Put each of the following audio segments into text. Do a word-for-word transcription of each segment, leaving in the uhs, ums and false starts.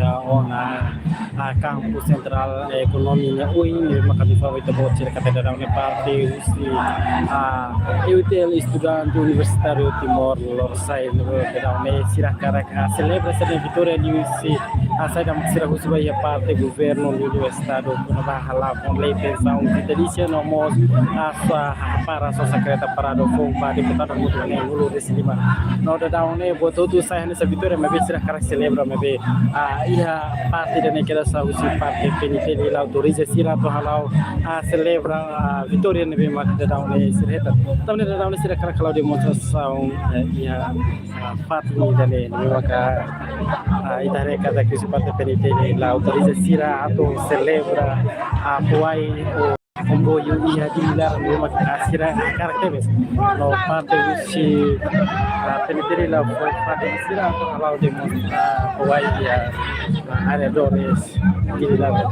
Ona, ah, kampus sentrál ekonomia ne'e ohin, ne'ebé mak ami fó ita-boot sira katak daudaun ne'e parte husi, ah, U T L, Estudante Universitáriu Timor Lorosa'e, ne'ebé daudaun ne'e sira hakarak, ah, selebra sira-nia vitória liuhusi, ah, saida mak sira husu ba iha parte governu liuliu Estadu kona-ba hala'o lei pensaun vitalísia no mós, ah, sá, para sosa kareta paradu foun ba deputadu hamutuk ne'e, uluk resin lima. No daudaun ne'e buat hotu sai hanesan vitória, maibé sira hakarak selebra, maibé, ah, iha parte ida-ne'e kedas husi parte P N T L la autoriza sira atu hala'o, ah, selebra, ah, vitória ne'ebé mak daudaun ne'e sira hetan. Tanba ne'e daudaun ne'e sira hakarak hala'o demonstrasaun, eh, iha, ah, fatin ida-ne'e, ne'ebé maka, ah, ita haree katak husi parte P N T L la autoriza sira atu selebra, ah, Puai ou komboiu iha Dili laran, ne'ebé mak sira hakarak tebes. No parte husi, ah, P N T L la fó fatin sira atu hala'o demonstrasaun, ah, Puai iha, ah, arredores Dili laran.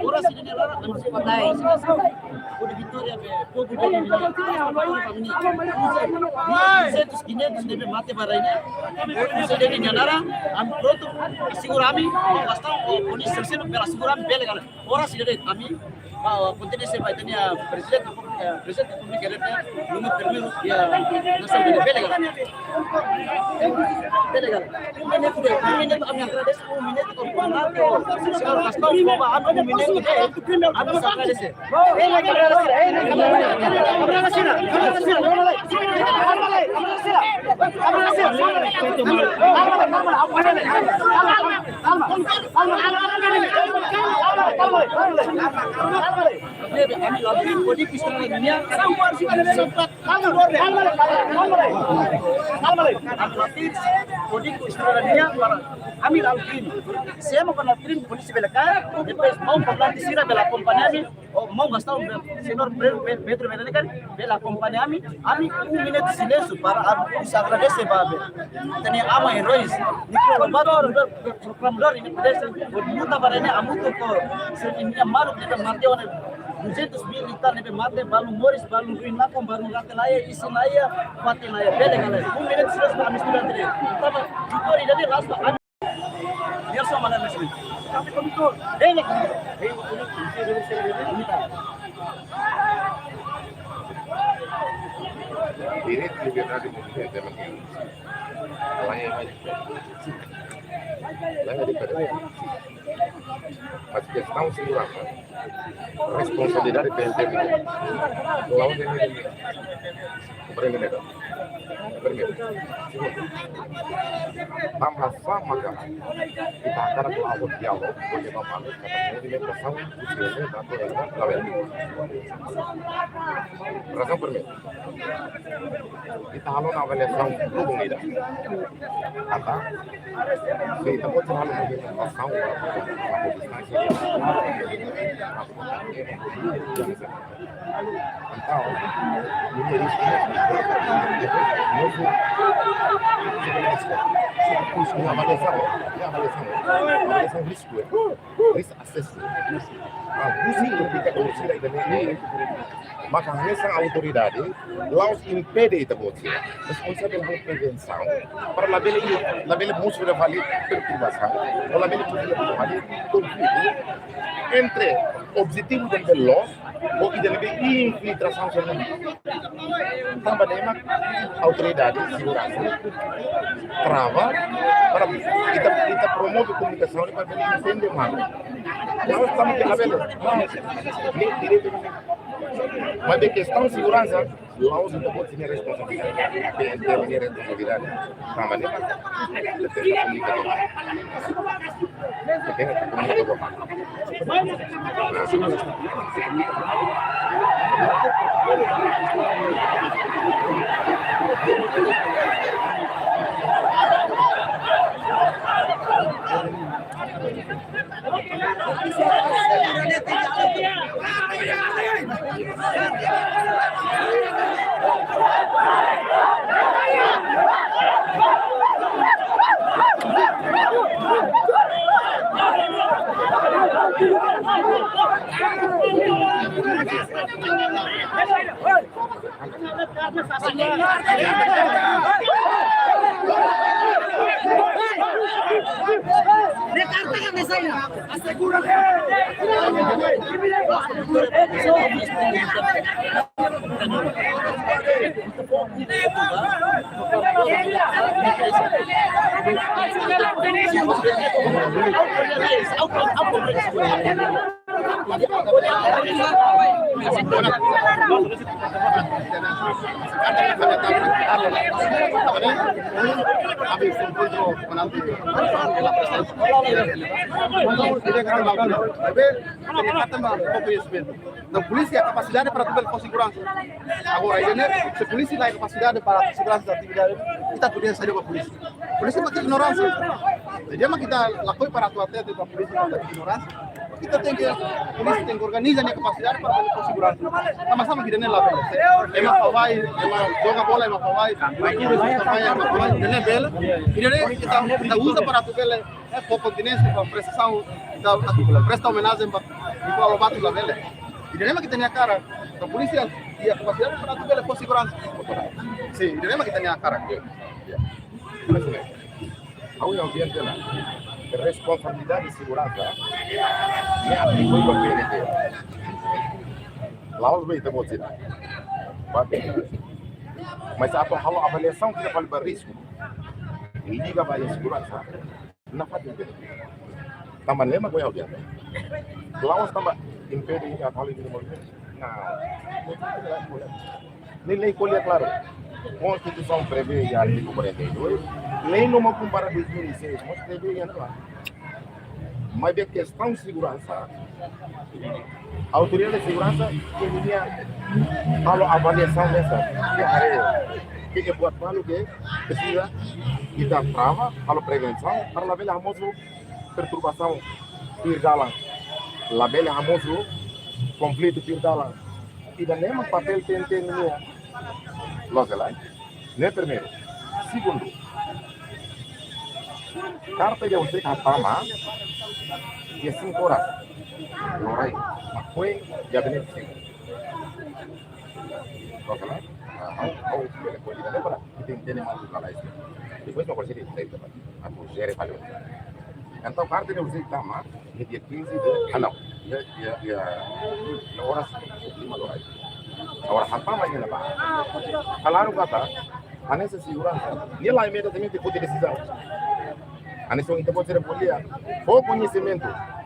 Oras ida-ne'e laran, ami sei ba dai. Hodi vitória be povu de Dili. Duzentos, quinhentos ne'ebé mate ba rai ne'e. Ami sei dehan nia naran, ami prontu, asegura ami, basta o polísia sira bele asegura ami, bele ka lae. Oras ida-ne'e ami, ah, kontente sei ba ita-nia prezidente, eh, prezidente Repúblika eleita, númeru primeiru, ya, nasaun ida-ne'e, bele ka lae. Bele ka lae. Um minuto de, um minuto, ami agradese, um minuto, komandante, señór Gastão, fó ba ami um minuto de, ami sei agradese. Ne'ebé ami la bin kodi ku estrada nian, ami la bin kodi ku estrada nian para ami la bin. Se ema kona trin polísia bele kaer, depois maun komandante sira bele akompaña ami, ou maun Gastão, señór Pre-, Pre-, Pedro Veneziano, bele akompaña ami, ami um minuto de silêncio para a, agradese ba be. Ita-nia aman heróis, nia proklamadór, proklamadór independénsia, luta ba rai ne'e hamutuk ho, se nia maluk ne'ebé mate ona, duzentos mil e tal ne'ebé mate, balu moris, balu ruin lakon, balu rate laiha, isin laiha, fatin laiha, bele ka lae. Um minuto de silêncio para ami estudante. Tanba vitória ida-ne'e raspa. Nelson mana Muslim. Direitu, liberdade de movimento. Lae, lae, lae, lae. Mas kestaun seguransa, responsabilidade P N T L. Lae, komprende, né? Primeiru. Segundu. Tanba sá maka ita hakarak la'o diálogu, hodi ba malu, katak movimentasaun, husi ne'e, tantu ela labele. Razaun primeiru. Ita halo ona avaliasaun lubun ida. Katak, se ita-boot sira halo movimentasaun, ita-boot sira halo movimentasaun, entaun, númeru, novo, avaliasaun, avaliasaun, avaliasaun risku, risku assessment. Ah, husi indikadór sira ida-ne'e, maka hanesan autoridade, la'ós impede ita-boot sira responsavel halo prevensaun, para labele, labele mosu fali perturbasaun, ou labele mosu fali konflitu entre objetivu ida-ne'ebé loos ho ida-ne'ebé infiltrasaun sira-ne'e. Tanba ne'e mak autoridade seguransa trava para ita, ita promove komunikasaun para bele entende malu. La'ós tanba ke labele, la'ós, ne'e direitu. Maibé kestaun seguransa, la'ós ita-boot sira-nia responsabilidade. P N T L nia responsabilidade. Tanba ne'e mak ita tenke komunika. Entaun, polísia iha kapasidade para atu bele fó seguransa. Agora, ida-ne'e, se polísia la iha kapasidade para seguransa atividade, ita poderia saida ba polísia. Polísia mak ignoránsia. Jadi, ema ita lakohi para atu hatete ba polísia mak ignoránsia. Ita tenke, polísia tenke organiza nia kapasidade para bele fó seguransa. Tanba sá mak ida-ne'e labele. Ema fa'an, ema joga bola, ema fa'an, ema fa'an, ema fa'an, ida-ne'e bele. Ida-ne'e ita, ita uza para atu bele, eh, fó kontinénsia ba prestasaun, ita atu bele presta omenajen ba Nicolau Lobato, labele. Ida-ne'e mak ita-nia hakarak. Entaun, polísia iha kapasidade para atu bele fó seguransa. Sin, ida-ne'e mak ita-nia hakarak. Ya. Mas, ne'e, ha'u-nia opiniaun, responsabilidade seguransa ne'e atribui ba P N T L. La'ós ba ita-boot sira. Ba P N T L. Mas atu halo avaliasaun, ita fali ba risku liga ba seguransa, nafatin de'it. Tanba ne'e mak ha'u dehan. La'ós tanba impede ita halo ita-nia movimentu. Nah, ne'e lei ko'alia klaru. Konstituisaun prevee iha artigu quarenta e dois, lei númeru um barra dois mil e seis mós prevee iha ne'ebá. Maibé kestaun seguransa, autoridade seguransa, nia halo avaliasaun hanesan ne'e, ke haree, ke buat malu ke presiza ita trava, halo prevensaun, para labele hamosu perturbasaun tuir dalan, labele hamosu konflitu tuir dalan. Ida-ne'e mak papél P N T L nian. Loos ka lae? Ne'e primeiru. Segundu, karta ida husik hatama iha cinco horas loraik, mak foin iha gabinete cinco. Loos ka lae? Ah, ha'u, ha'u bele ko'alia ida-ne'e para ita entende malu ka lae. Depois mak konsege ita, ita, atu jere fali. Entaun, karta ida husik tama iha dia quinze de, ah, não, iha, iha, iha, iha oras lima loraik. Agora, hatama iha ne'ebá, klaru katak hanesan seguransa, nia la imediatamente foti desizaun. Hanesan ita-boot sira ko'alia, fó koñesimentu.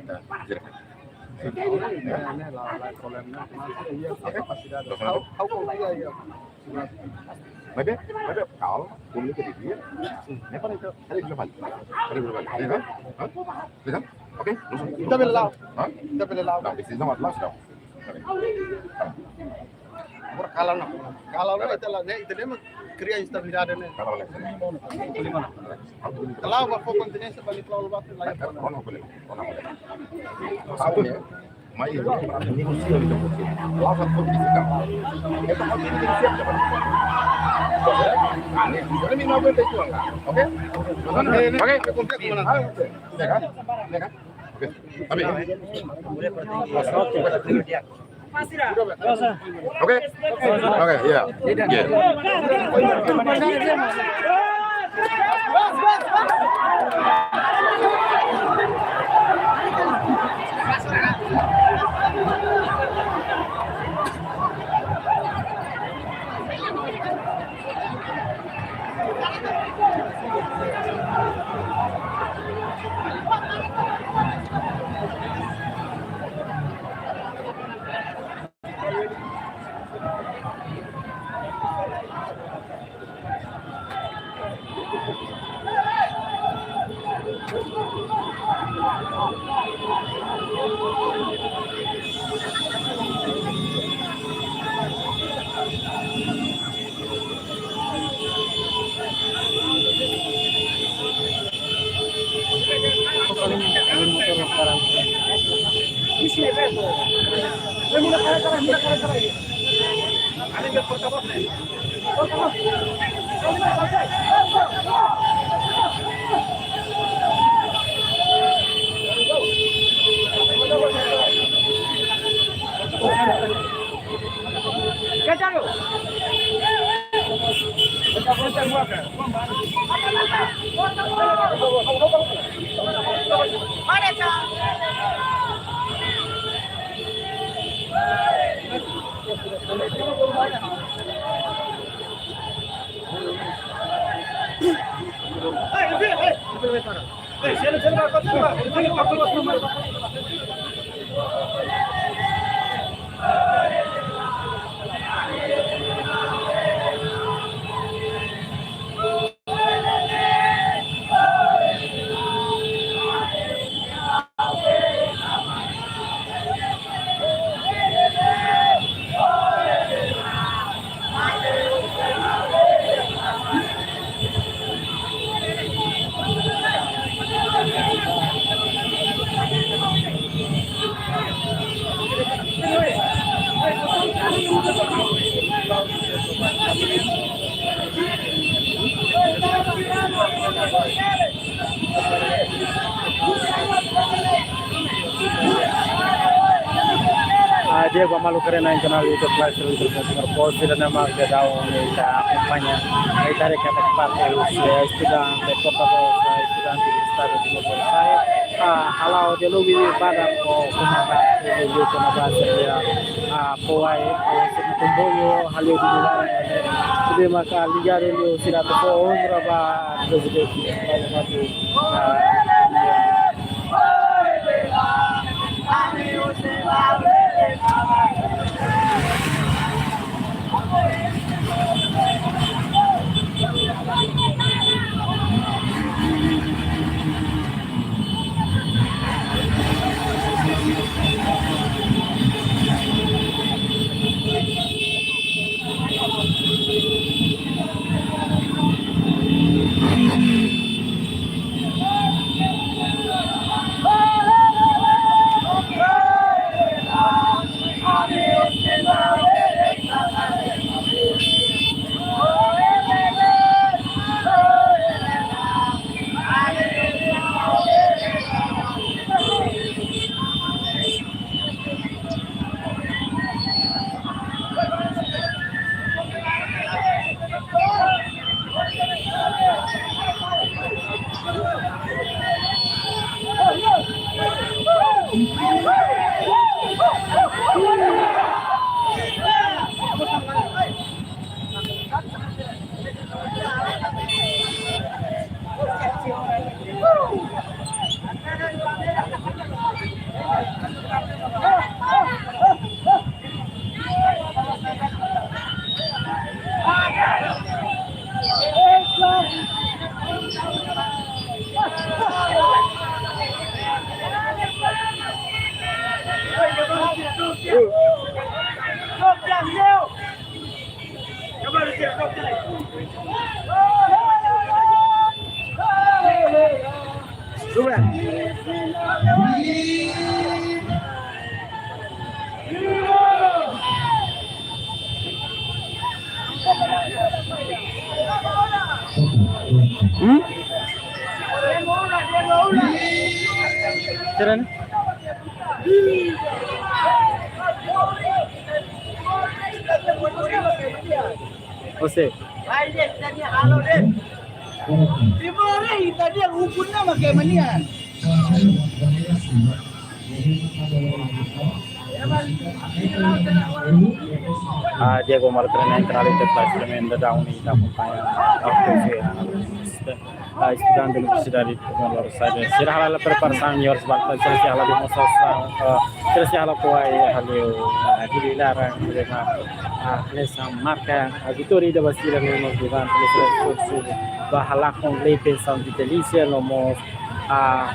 Ita jira. Ne'e, ne'e la, la problema, ne'e. Mas, iya, kapasidade. Ha'u, ha'u, iya, iya. Maibé, maibé, kalma, komunika di'ak. Ne'e para ita, para ita balik. Para ita balik. Ya kan? Hah? Ya kan? Oke, langsung. Ita bele la'o. Hah? Ita bele la'o. Nah, decisão adalah sudah. Oke. Agora kalma, não. Kalma, não, ita la, ne'e, ita ne'e mak kria instabilidade ne'e. Kalma, relax. Kalma, relax. Kalma, relax. Kalma, relax. Kalma, ba fó kontinjénsia ba nia, kalma, ba, la, ya. Rona, rona, rona. Satu, ya. Mai, negosia, negosia. Lawan kondisi kamu. Ita hanya negosia, teman. Oke? Ini nggak boleh itu, enggak. Oke? Oke. Oke. Ya kan? Ya kan? Oke. Tapi. Oke. Oke, ya. Ya. Ah, di'ak, ba maluk haree-na'in iha kanál YouTube Live Solution Timor Post, ida-ne'e mak daudaun ne'e ita akompaña, ita haree katak parte husi, eh, estudante, portavós, eh, estudante do Estado de Timor Post. Ah, hala'o diálogu badak ho komandante, ho komandante, ah, Poai, eh, komboiu, hale'u duni laran, eh, ida-ne'e maka ligadu liu sira atu fó onra ba Prezidente, ba, ba, ah, Hmm? Sira ne'e? Ose. Timor ita dia hukum nama kemanian. Ah, Diego Martinez entra ali, depois também da Downy da Montanha. Ah, estudante da Universidade de Timor-Leste. Sira hala'o preparasaun, senhores, balta, sira hala'o demonstrasaun, ah, sira hala'o koai, hala'o, ah, di lara, ah, nessa marka, ah, vitória da Basília, no durante, nesse esforço, ba halakon lei pensão vitalícia, no mós, ah,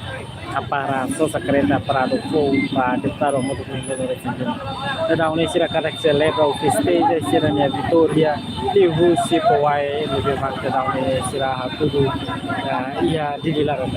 para sosa kareta para do fogo, para deputadu Moto Kumi Medo Residente. Dadaun ne'e sira katak selebra ou festeja sira-nia vitória, liuhusi koai ne'ebé mak dadaun ne'e sira hatudu, ah, iha Dili laran.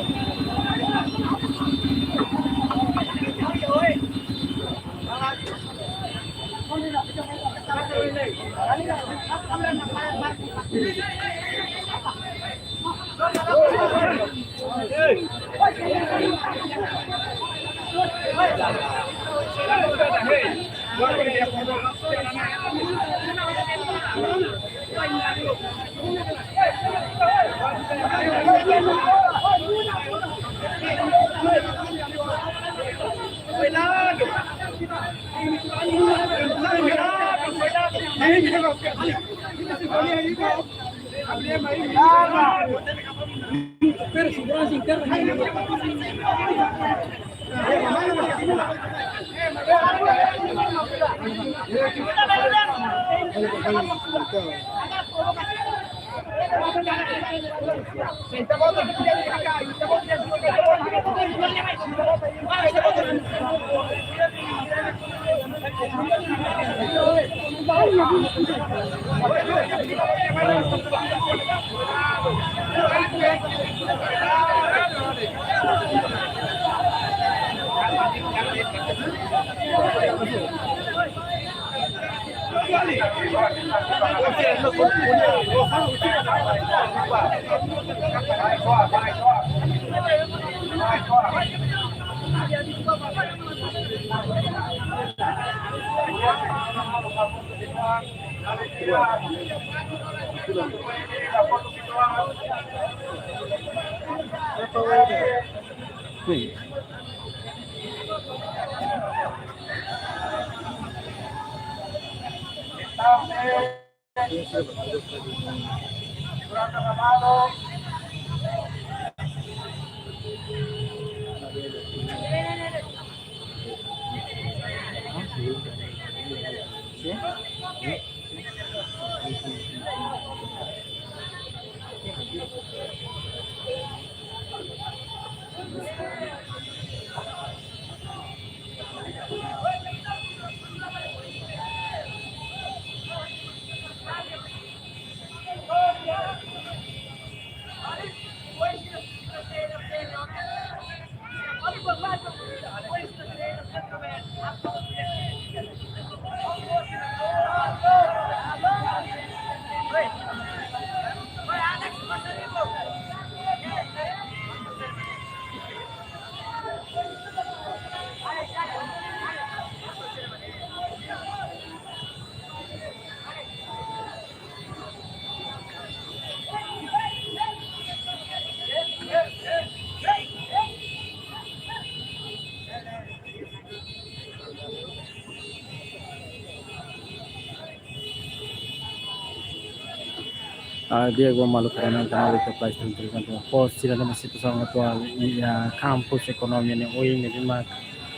Ah, Diego, maluk, karena tama itu place tentang pos sira dalam situasaun atuál iha kampus ekonomia ne'e ohin ne'e mak,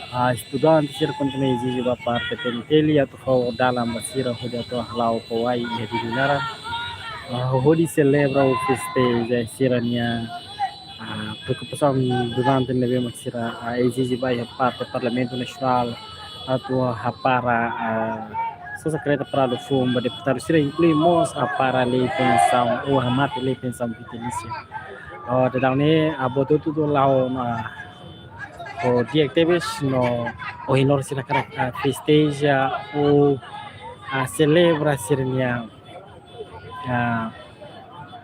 ah, estudante sira kontinua ezije ba parte P N T L atu fó dalan ba sira hodi atu hala'o koai iha Dili laran. Ah, hodi selebra ou festeja sira-nia, ah, preokupasaun durante ne'ebé mak sira, ah, ezije ba iha parte Parlamentu Nasionál atu hapara, ah, sosa kareta para do fogo ba deputadu sira, inklui mós hapara lei pensaun ou hamate lei pensaun vitalísia. Oh, dadaun ne'e, ah, buat hotu-hotu la'o ona, oh, di'ak tebes no ohin loron sira hakarak, ah, festeja ou, ah, selebra sira-nia, ah,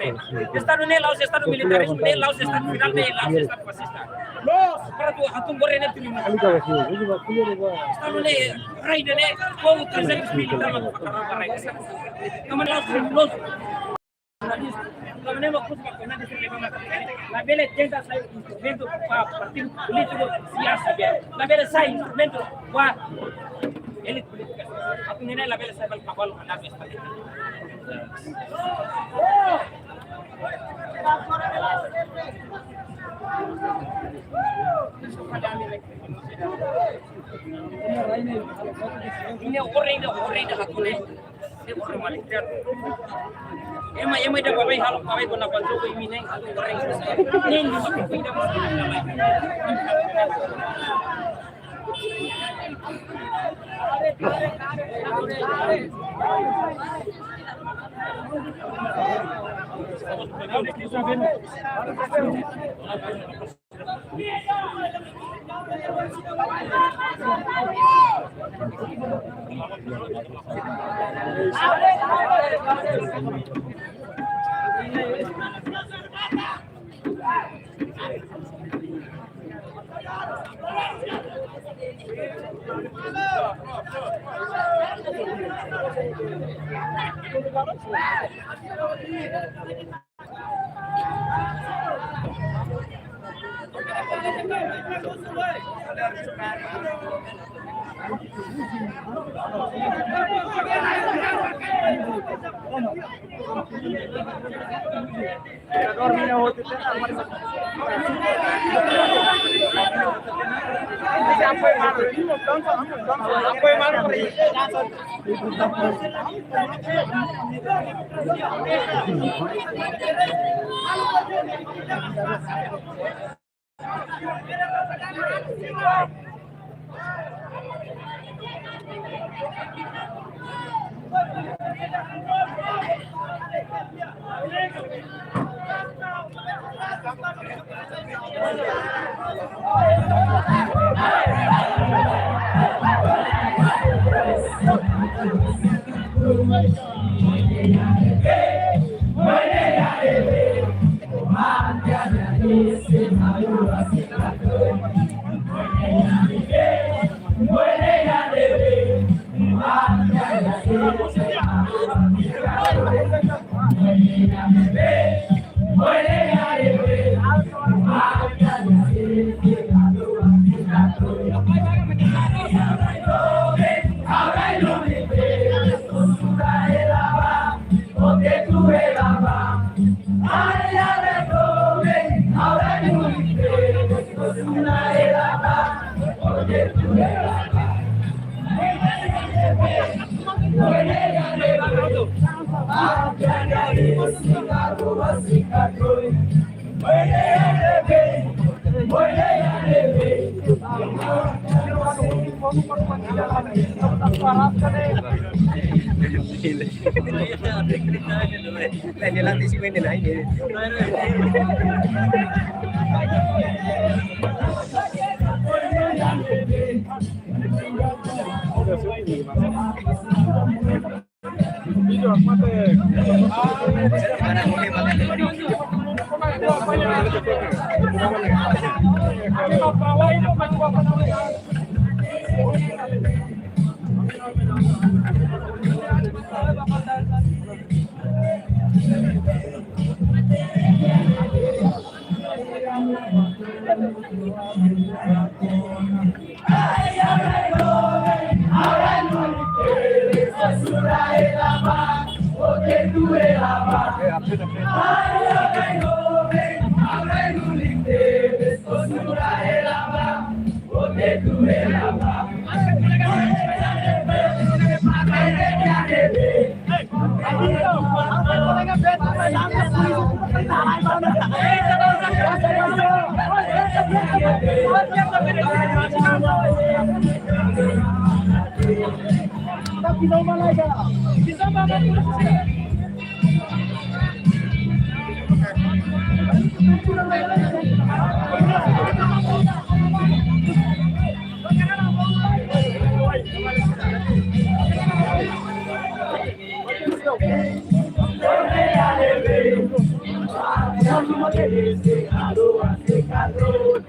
ne'e. Estadu ne'e la'ós estadu militarizmu, ne'e la'ós estadu federal, ne'e la'ós estadu fasista. Para atu hatun goren ne'e terima. Estadu ne'e, rei ne'e, povu trezentos mil ita mak fakar rei. Kamu la'ós, la'ós. Kamu ne'e mak kus mak kena di sini mak. Labele tenta sai instrumentu para partidu polítiku, siasa be. Labele sai instrumentu ba elite polítika. Atu ne'e labele sai bal kabal anda be. Imi orin ida, orin ida hakune. Imi orin malik. Ema, ema ida babai halo, babai kona panjo ko imi ne'e, orin. Ne'e imi mak ida.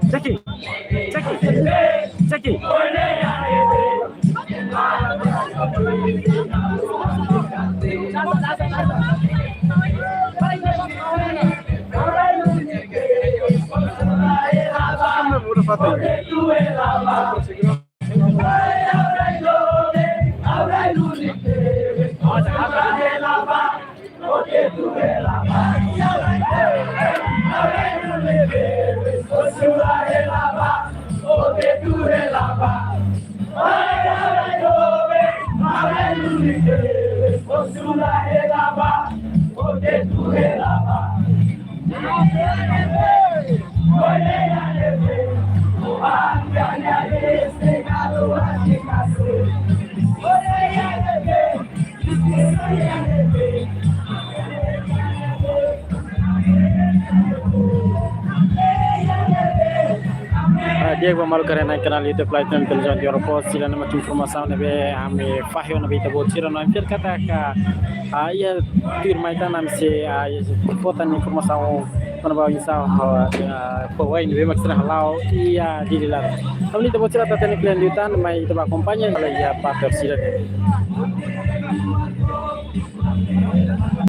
Jackie, Jackie, Jackie. Ah, di'ak, ba maluk karik iha kanál YouTube Live Television Timor Post, sira-ne'e mak informasaun ne'ebé ami fahe ona ba ita-boot sira no ami fiar katak, ah, iha tuirmai tan ami sei, ah, iha fó tan informasaun kona-ba oinsá, ah, ah, povu ne'ebé mak sira hala'o iha Dili laran. Ami ita-boot sira atu hatene kelanjutan, mai ita bá akompaña iha pápia sira-ne'e.